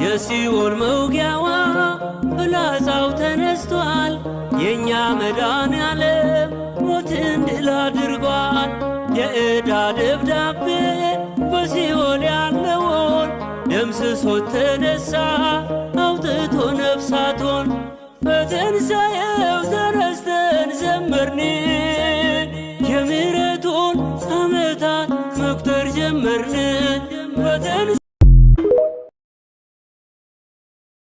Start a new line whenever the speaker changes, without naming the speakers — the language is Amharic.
የሲኦል መውጊያዋ ፍላጻው ተነስቷል። የእኛ መድኃኔዓለም ሞትን ድል አድርጓል። የዕዳ ደብዳቤ በሲኦል ያለውን ደምስሶት ተነሳ አውጥቶ ነፍሳቱን። በትንሣኤው ተነስተን ዘመርን፣ የምሕረቱን ዓመታት መቁጠር ጀመርን።